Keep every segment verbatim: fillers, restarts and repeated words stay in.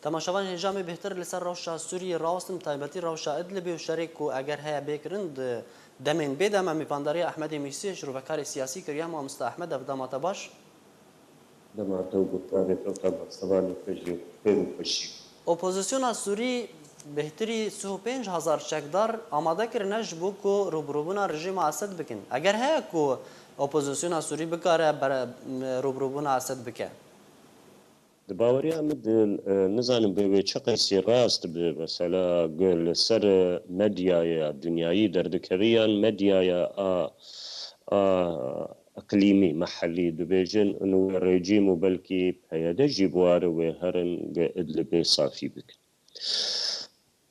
Temaşevanên hêja me bêhtir li ser rewşa Sûriyê rawestin, bi taybetî rewşa Idlibê û şerê ku eger heye bê kirin di demên bê de. Me mêvandariya Ehmedê Mîsiyê, şirovekarê siyasî kiriye. Mamosta Ehmed, ev dema te baş. Dema te û guhdarê te û temaşevanê te jî xêr û xweşî. Opozisyona Sûrî bêhtirî sih û pênc hezar çekdar amade kirine ji bo ku rûbirûbûna rejîma Esed bikin. Eger heye ku opozisyona Sûrî bikare bere-, rûbirûbûna Esed bike? Di baweriya min de, e, nizanim bê wê çi qeysî rast bi, mesela, ku li ser, e, medyaya dinyayî derdikeve yan medyaya a, a iqlîmî, mehellî dibêjin, û wê rejîm û belkî P Y D jî bi war wê herin ku Idlibê safî bikin.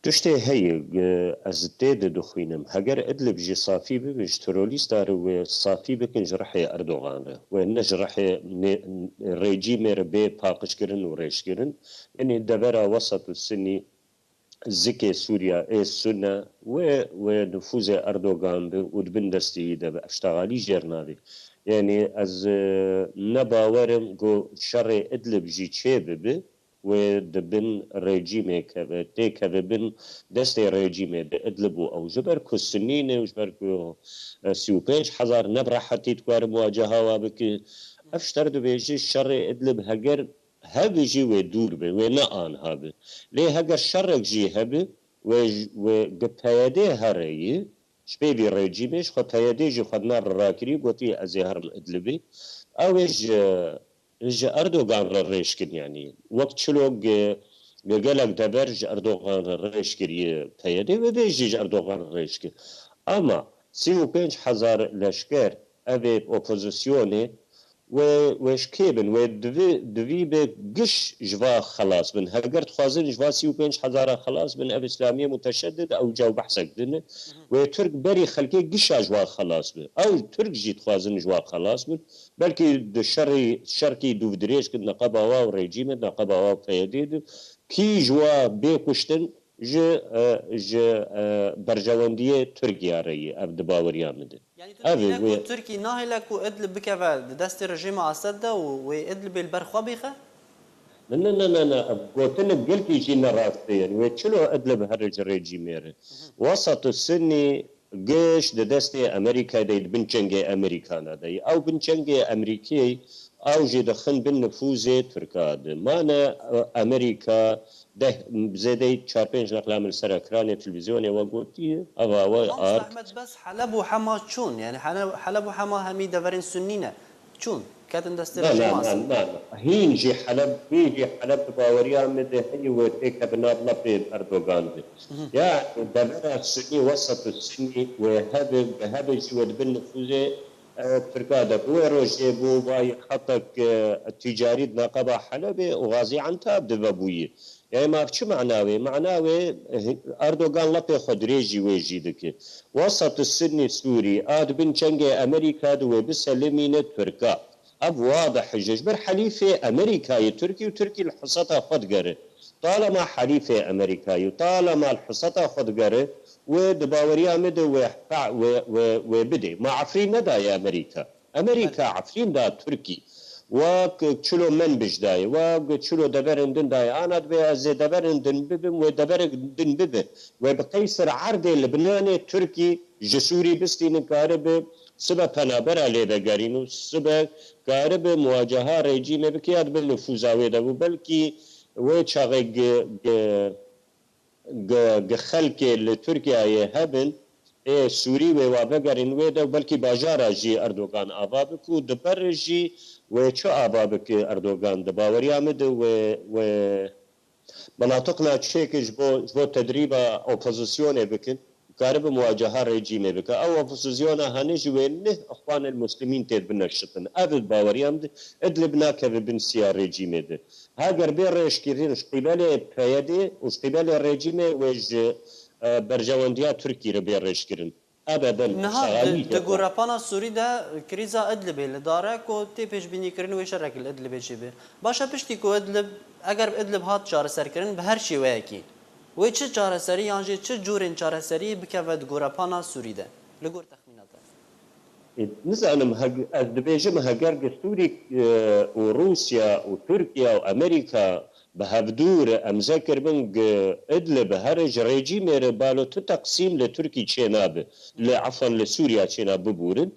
Tiştê heye, e, ez tê de dixwînim. Heger Idlib jî safî bibe, ji terorîsta re wê safî bikin ji rihê Erdogan re. Wê ne ji rihê nê-, rejîmê re bê paqijkirin û rêjkirin. Yanî devera Wesat û Sinî, zikê Sûriya ê Sunne, wê, wê nifûzê Erdogan be û di bin destê wî de be. Ev ştaxalî jêr nabe. Yanî ez, e, ne bawer im ku şerê Idlib jî çê bibe, wê di bin rejîmê keve, tê keve bin destê rejîmê di Idlib û ew ji ber ku Sunnî ne û ji ber ku, e, sî û pênc hezar ne bi rehetî dikare muwaceha wa bike. Ev ji te re dibêje şerê Idlib heger hebe jî wê dûr be, wê ne anha be. Lê heger şerek jî hebe, wê ji, wê gi P Y D here yî, ji pê vî rejîmê, ji xwe P Y D jî xwe di nav re rakirî, gotî, "Ez ê herim Idlibê." Ew ê ji, ji Erdogan re rêj kin, yanî wek çilo ge-, ge-, gelek dever ji Erdogan re rêj kiriye P Y D, wê vê jî ji Erdogan re rêj kin. Ama sî û pênc hezar leşker, ev ê opozisyonê, wê, wê ji kê bin, wê divî, divî be giş ji va xelas bin. Heger dixwazin ji va sî û pênc hezara xelas bin, ev îslamiyê muteşeddid, ew caw behsek din e. Wê Tirk berî xelkê gişa ji wa xelas be. Ew Tirk jî dixwazin ji wa xelas bin. Belkî di şerî, şerkî dûvdirêj kin neqeba wa û rejîmê, neqeba wa û P Y D de. Kî ji wa bê kuştin ji, e, ji, e, berjewendiyê Tirkiye re ye, ev di baweriya min de. Yanî tu Ev ê dibîne wê ku Tirkî nahêle ku Idlib bikeve di destê rejîma Esed de û wê Idlibê li ber xwe bîxe? Ne, ne, ne, ne, ne. Ev gotinek gelkî jî ne rast e. Yanî wê çilo Idlib here ji rejîmê re. Wesat û Sunnî giş di destê Amerîkayê de, di bin çengê Amerîkana de ye. Ew bin çengê Amerîkê, ew jî dixin bin nifûzê Tirka de. Mane, e, Amerîka deh, zêdeyî çar pênc neqla min li ser ekranê televîzyonê we gotiye, eva we Mamosta ard. Ehmed, bes Heleb û Hema çûn? Yanî Hele-, Heleb û Hema hemî deverên Sunnî ne. Çûn, ketin destê Na, na, rejîma na, Esed. Na, na. Hîn jî Heleb, hîn jî Heleb di baweriya min de heye wê têkeve nav lepê Erdogan de. Mhm. Ya devera Sunnî, Wesat û Sunnî wê hebe, bi hebe jî wê di bin nifûzê, e, Tirka de. Bi wê rojê bû vay xetek, e, tîcarî di neqeba Helebê û Gazî Entab de vebûyî. Yanî ma ev çi mana wê? Mana wê, eh, Erdogan lepê xwe dirêjî wê jî dike. Wesat û Sunnî Sûrî a di bin çengê Amerîka de wê biselimîne Tirka. Ev wadih e, ji ber helîfê Amerîkayê Tirkî û Tirkî li hiseta xwe digere. Talema helîfê Amerîkayê û talema li hiseta xwe digere, wê di baweriya min de wê fe-, wê, wê, wê bidê. Ma Efrîn nedaye Amerîka. Amerîka Efrîn da Tirkî. Wek çilo Menbij dayê, wek çilo deverên din dayê. Ana dibê ez ê deverên din bibim, wê deverek din bibe. Wê bi qeysir erdê Libnanê Tirkî ji Sûrî bistînin, karibe sibe penabera lê vegerîn û sibe karibe muwaceha rejîmê bike ya dibe nifûza wê de bû. Belkî wê çaxê gi-, gi-, gi-, gi xelkê li Tirkiyeyê hebin, ê Sûrî wê wa vegerîn wê de û belkî bajara jî Erdogan ava bik û di ber jî wê çi ava bik Erdogan? Di baweriya min de wê, wê menatiq naçêke ji bo, ji bo tedrîba opozisyonê bikin, karibe muwaceha rejîmê bike. Ew opozisyona hene jî wê neh Îxwanil Muslimîn tê bineşitin. Ev di baweriya min de Idlib nakeve bin siya rejîmê de. Heger bê rêjkirin ji qîbelê P Y D û ji qîbelê rejîmê wê ji, e, berjewendiya Tirkî re bê rêjkirin. Ebeden Niha saxalî di, di gorepana Sûrî de krîza Idlibê li dar e ku tê pêşbînîkirin wê şerek li Idlibê çêbe. Baş e, piştî ku Idlib, eger bi Idlib hat çareserkirin bi her şêweyekî, wê çi çareserî yan jî çi cûrên çareserî bikeve di gorepana Sûrî de? Li gor texmîna te. E, nizanim, heg-, ez dibêjim, heger gi Sûrî, e, û Rûsya û Tirkiye û Amerîka bi hevdû re emze kiribin, gi Idlib here ji rejîmê re balo tu teqsîm li Tirkî çênabe, li, efan, li Sûriya çêna bibûrin.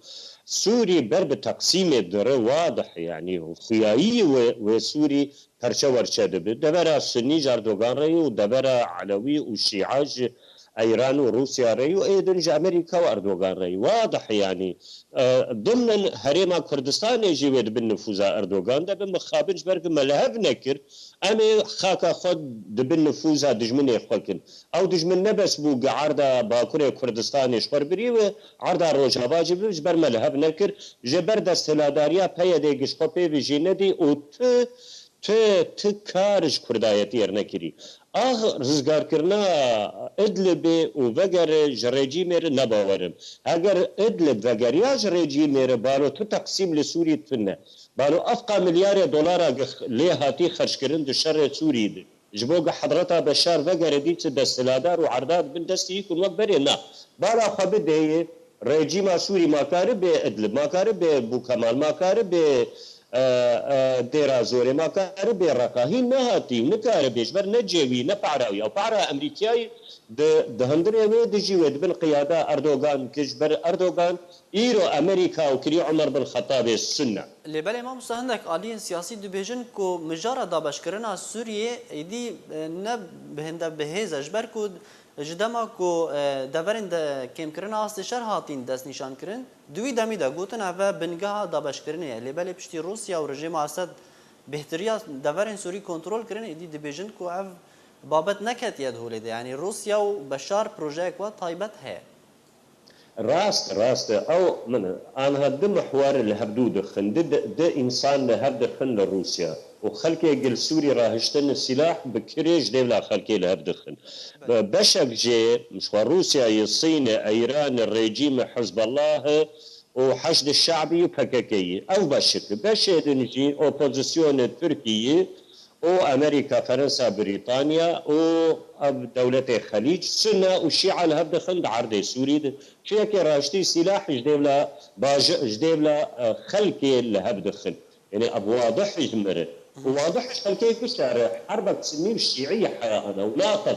Sûrî ber bi teqsîmê dire, wadih, yanî xuyayî wê, wê Sûrî perçe werçe dibe. Devera Sunî ji Erdogan re ye û devera Elewî û Şîa ji Eyran û Rûsya re ye û ê din ji Amerîka û Erdogan re ye. Wadih, yanî, e, dimnin Herêma Kurdistanê jî wê di bin nifûza Erdogan de bin, mixabin ji ber ku me li hev nekir, em ê xaka xwe di bin nifûza dijminê xwe kin. Ew dijmin ne bes bû gi arda Bakurê Kurdistanê ji xwe re birî, wê arda Rojava jî bi, ji ber me li hev nekir. Ji ber desthiladariya P Y D'ê gi ji xwe pê ve jî nedî û tu, tu, tu kar ji Kurdayetiyê re nekirî. Ax rizgarkirina Idlibê û vegere ji rejîmê re ne bawer im. Heger Idlib vegeriya ji rejîmê re, balo tu teqsîm li Sûrî tune. Balo efqa milyarê dolara gi lê hatî xerckirin di şerê Sûrî de. Ji bo gi Hezreta Beşar vegere dî çi desthiladar û erda dibin destê yî ku wek berê na. Bala xwe bideyê rejîma Sûrî, ma karibe Idlib, ma karibe Bûkemal, ma karibe, e, e, Dêra Zorê, ma karibe Reqa. Hîn nehatî û nikaribe ji ber ne cê wî, ne pehra wî. Ew pehra Amerîkayê di, di hundirê wê de jî wê dibin qiyada Erdogan, ki ji ber Erdogan Îro Amerîka û kirî Omer bin Xetabê Sunne. Lê belê mamosta, hindek aliyên siyasî dibêjin ku mijara dabeşkirina Sûriyê êdî, e, ne bi hinde bi hêz e, ji ber ku ji dema ku, e, deverên de kêmkirina astê şer hatîn destnîşankirin, di wî demî de gotin ev e bingeha dabeşkirinê ye. Lê belê piştî Rûsya û rejîma Esed bêhtiriya deverên Sûrî kontrol kirin, êdî dibêjin ku ev babet neketiye di holê de. Yanî Rûsya û Beşar projeyek wa taybet heye. Rast, rast e. Ew min anha du mihwer li hevdû dixin. Du, du, du însan li hev dixin li Rûsya. Û xelkê gil Sûrî rahiştin silah bi kirê ji dêvla xelkê li hev dixin. Be-, beşek jê ji xwe Rûsyayê, Sînê, Eyranê, rejîmê Hizbellahê û Heşd Şe'bî û P K K'yî. Ew beşik. Beşê din jî opozisyonê Tirkiyê û Amerîka, Ferensa, Brîtanya û ev dewletê Xelîc, Sunne û Şîa li hev dixin di erdê Sûrî de. Çiyekê raştî sîlah ji dêvla baji-, ji dêvla, e, xelkê li hev dixin. Yanî ev wadih ji min re. Û wadih ji xelkê bişare, herbek Sunnî û Şîî heya hene û natev.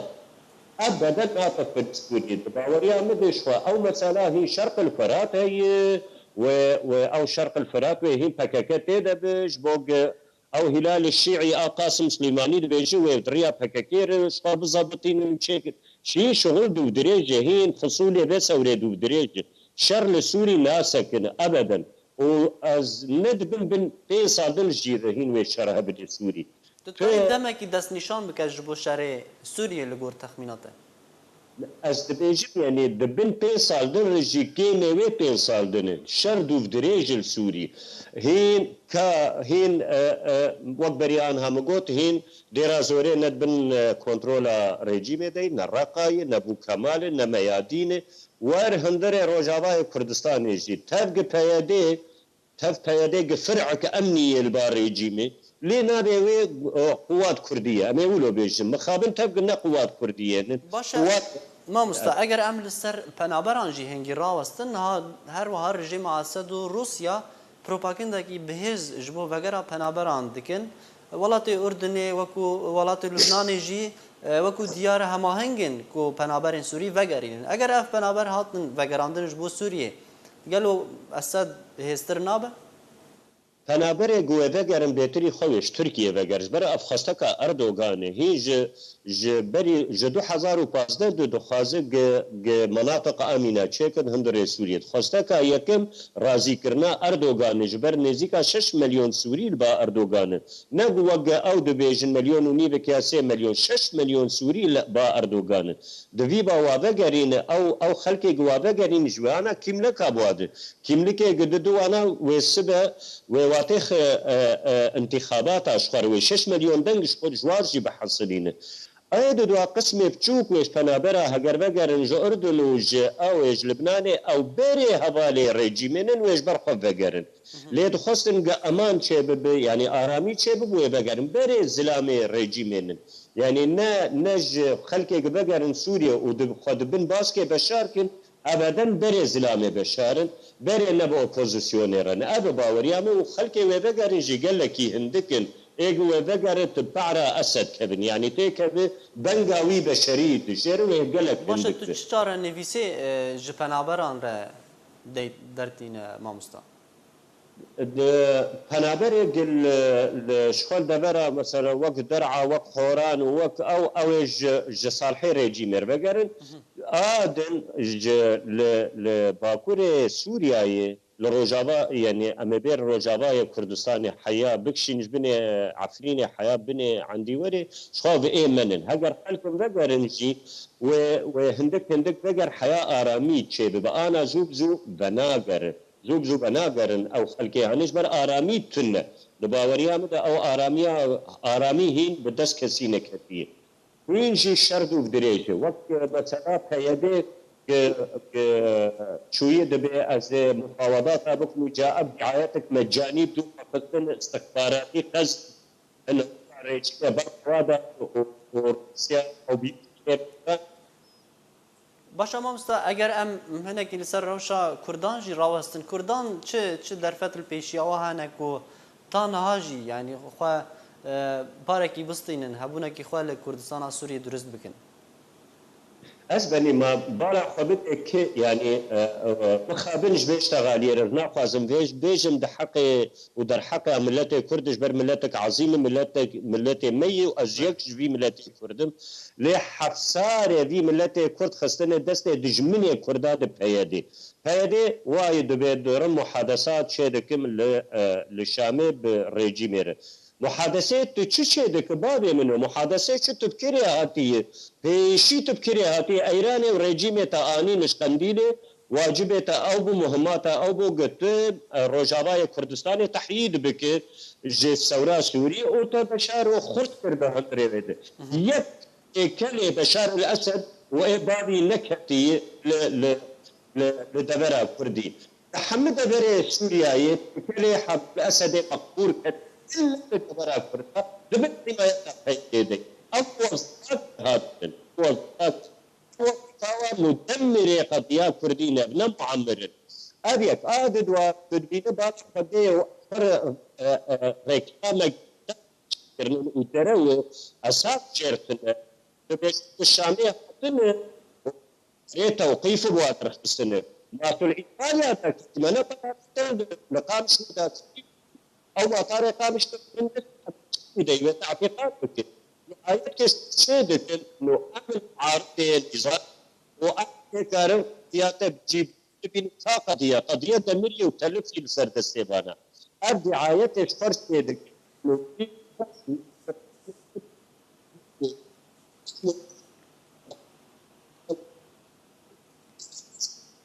Ebeden natev Sûriyê. Di baweriya min de ji xwe ew mesela hîn Şerqil Firat heye, we, we ew Şerqil Firat wê hîn P K K tê de be, ji bo ge-, Ew Hîlalê Şîî a Qasim Silêmanî dibêje wê di riya P K K re ji xwe bizebitînin û çêkin. Şîî şixul dûvdirêj e, hîn fisulê vê sewrê dûvdirêj e. Şer li Sûrî nasekin ebeden. Û ez ne di bin bin pênc sal din jî re hîn wê şer hebinê Sûrî. Tu Tu dikarî demekî destnîşan bike ji bo şerê Sûriyê li gor texmîna te? Ez dibêjim, yanî di bin pênc sal din re jî kêmê wê pênc sal din e. Şer dûvdirêj li Sûrî. Hîn ka, hîn, e, e, wek berî anha min got, hîn Dêra Zorê ne di bin, e, kontrola rejîmê de ye, ne Reqayê, ne Bûkemalê, ne Meyadînê. Wer hundirê Rojavayê Kurdistanê jî. Tev gi P Y D'ê, tev P Y D gi fir'ek emnî yê li ba rejîmê. Lê nabê wê, e, quwat kurdî ye. Em ê wilo bêjin. Mixabin tev gi ne quwat kurdî ye. Baş e. Quwat Mamosta, eger em li ser penaberan jî hingî rawestin, niha her wiha rejîma Esed û Rûsya propagandekî bihêz ji bo vegera penaberan dikin. Welatê Urdunê wekû welatê Lubnanê jî, e, wekû diyar e hemaheng in ku penaberên Sûrî vegerînin. Eger ev penaber hatin vegerandin ji bo Sûriyê, gelo Esed hêztir nabe? Penaberê ku wê vegerin bêtirî xwe wê ji Tirkiyê veger. Ji ber ev xwesteka Erdogan e. Hîn ji, ji berî, ji du hezar û pazdeh de dixwaze gi, gi menatiq amîna çêkin hundirê Sûriyê. Xwesteka yekem razîkirina Erdogan e. Ji ber nêzîka şeş milyon Sûrî li ba Erdogan e. Ne ku wek ew dibêjin milyon û nîvek ya sê milyon, şeş milyon Sûrî li ba Erdogan e. Di vî ba wa vegerîne, ew, ew xelkê ku wa vegerîne ji wê ana kîmleka bi wa de. Kîmlikê gi di du wana wê sibe, wê watê xi-, e, e, intixabata ji xwe re wê şeş milyon deng ji xwe ji war jî bihesilîne. Ê di dua qismê biçûk wê ji penabera heger vegerin ji Urdun û ji ew ê ji Libnanê ew berê hevalê rejîmê nin wê ji ber xwe vegerin. Lê dixwestin ge eman çêbibe, yanî aramî çêbibe wê vegerin. Berê zilamê rejîmê nin. Yanî ne, ne ji xelkê ge vegerin Sûriye û di, xwe di bin baskê Beşar kin, ebeden berê zilamê Beşar in, berê ne bi opozisyonê re ne. Ev e baweriya me û xelkê wê vegerin jî gelekî hindik in. Ê ku we vegerit, tu para Esed kevin, yanî tê kevi, benga wî beşerî dijêr wê gelek Baş e, hindik tu bi. Çi çarenivîsê, e, ji penaberan re dey-, dertîne, mamosta? Di penaberê gil li, li şixwe devera, mesela, wek Der'a, wek Horan û wek ew, ew ê ji, ji salhê rejîmê re vegerin. A din ji, li, li Bakurê Sûriyeyê, li Rojava, yanî em ê bêr Rojavayê Kurdistanê heya bikişîn ji binê Efrînê, heya binê Endîwerê, ji xwe bi ê menin. Heger xelkin vegerin jî, wê, wê hindik hindik veger heya aramî çêbibe. Ana zû bi zû venagerin. Zû bi zû venagerin ew xelkê, yanî ji ber aramî tune. Li baweriya min de ew aramiya, aramî hîn bi dest kesî neketiye. Hîn jî şer dûv dirêj e. Wek, e, mesela P Y D ki, ki çûyî dibe ez ê mufawedata bikim û ca ev diayetek mecanî dûv xistin istixbaratî qest in rêçike ber xwe de û, û Rûsya ew bî. Baş e mamosta, eger em hinekî li ser rewşa Kurdan jî rawestin, Kurdan çi, çi derfet li pêşiya we hene ku ta niha jî, yanî xwe, e, barekî bistînin, hebûnekî xwe li Kurdistana Sûriyê durist bikin? Ez benî ma bala xwe bide ki, yanî, e, e, mixabin ji vê ştexaliyê re naxwazim vê bêjim di heqê û derheqê miletê Kurd, ji ber miletek ezîm e, miletek, miletê me yî û ez yek ji vî miletê Kurd im. Lê heft sal e vî miletê Kurd xistine destê dijminê Kurda di P Y D. P Y D wayê dibê durim muhadesat çê dikim li, e, li Şamê bi rejîmê re. Muhadesê tu çi çê dike bavê min o? Muhadesê çi tu bi kê re hatiye? Pêşî tu bi kê re hatiye? Eyranê û rejîmê te anî nişqendîlê, wacibê te ew bû, muhimata ew bû, ku tu, e, Rojavayê Kurdistanê tehyîd bike ji sewra Sûrî û te Beşar û xurt kir di hundirê wê de. Yek ê kelê Beşar el Esed û ê bavî neketî li, li, li, li devera Kurdî. Li hemû deverê Sûriyeyê kelê Hafîz Esedê mexbûr ket, illa li devera Kurda, li bin hîmayeta P Y D'ê. Ev wezîfat hatin, wezîfat, wezîfa wan û demirê qediya Kurdî ne, ne muamir in. Ev yek, a di dua, tu dibîne bala Xwedê û her, e, e, reklamek kirinin û derew û esas çêrtine. Dibêjin ku Şamê hatine, rê tewqîf û bi wa derxistine. Matul Îtalya de kî me ne qedarî li Qamişlo de ew watarê Qamişlo de, de wê te'bîqat bikin. Nihayet kes çê dikin, no em muaridê nîzam û em nikarin qediyate bi cî bînin ka qediya, qediya demiriyê û telifî li ser destê vana. Ev diayetê ji xwe re çê dikin.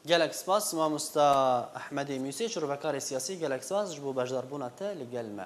Gelek spas, mamosta Ehmedê Mûsê, şirovekarê siyasî, gelek spas ji bo beşdarbûna te li gel me.